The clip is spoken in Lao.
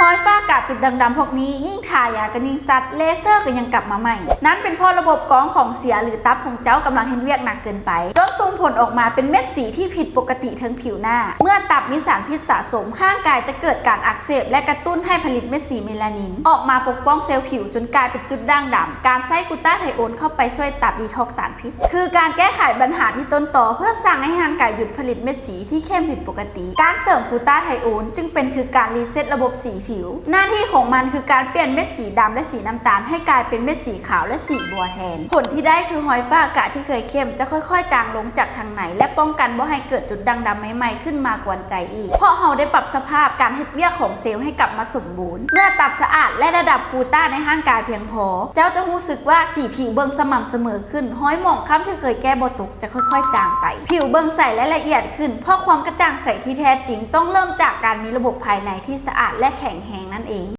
ຮອຍຟ້າອາກາດ ຈຸດດ່າງດຳພວກນີ້ ຍິ່ງທາຢາກໍຍິ່ງຊັດ ເລເຊີກໍຍັງກັບມາໃໝ່. ນັ້ນເປັນເພາະລະບົບກອງຂອງເສຍ ຫຼື ຕັບຂອງເຈົ້າກຳລັງເຮັດວຽກໜັກເກີນໄປ ຈົນສົ່ງຜົນອອກມາເປັນເມັດສີທີ່ຜິດປົກກະຕິເທິງຜິວໜ້າ. ເມື່ອຕັບມີສານພິດສະສົມ, ຮ່າງກາຍຈະເກີດການອັກເສບ ແລະ ກະຕຸ້ນໃຫ້ຜະລິດເມັດສີເມລານິນອອກມາປົກປ້ອງເຊວຜິວ ຈົນກາຍເປັນຈຸດດ່າງດຳ. ການໃຊ້ກູຕາໄທໂອນເຂົ້າໄປຊ່ວຍຕັບດີທັອກສານພິດ ຄືການແກ້ໄຂບັນຫາທີ່ຕົ້ນຕໍ ເພື່ອສັ່ງໃຫ້ຮ່າງກາຍຢຸດຜະລິດເມັດສີທີ່ເຂັ້ມຜິດປົກກະຕິ. ການເສີມກູຕາໄທໂອນຈຶ່ງເປັນຄືການຣີເຊັດລະບົບສີຜິວ. ໜ້າທີ່ຂອງມັນຄືການປ່ຽນເມັດສີດຳ ແລະ ສີນ້ຳຕານໃຫ້ກາຍເປັນເມັດສີຂາວ ແລະ ສີບົວແທນ. ຜົນທີ່ໄດ້ຄືຮອຍຟ້າອາກາດທີ່ເຄີຍເຂັ້ມຈະຄ່ອຍໆຈາງລົງຈາກທາງໃນ ແລະ ປ້ອງກັນບໍ່ໃຫ້ເກີດຈຸດດ່າງດຳໃໝ່ໆຂຶ້ນມາກວນໃຈອີກ ເພາະເຮົາໄດ້ປັບສະພາບການເຮັດວຽກຂອງເຊວໃຫ້ກັບມາສົມບູນ. ເມື່ອຕັບສະອາດ ແລະ ລະດັບກູຕາໃນຮ່າງກາຍພຽງພໍ, ເຈົ້າຈະຮູ້ສຶກວ່າສີຜິວເບິ່ງສະໝ່ຳສະເໝີຂຶ້ນ, ຮອຍໝອງຄ້ຳທີ່ເຄີຍແກ້ບໍ່ຕົກຈະຄ່ອຍໆຈາງໄປ. ຜິວເບິ່ງໃສ ແລະ ລະອຽດຂຶ້ນ ເພາະຄວາມກະຈ່າງໃສທີ່ແທ້ຈິງຕ້ອງເລີ່ມຈາກການມີລະບົບພາຍໃນທີ່ສະອາດ ແລະ ແຂງແຮງນັ້ນເອງ.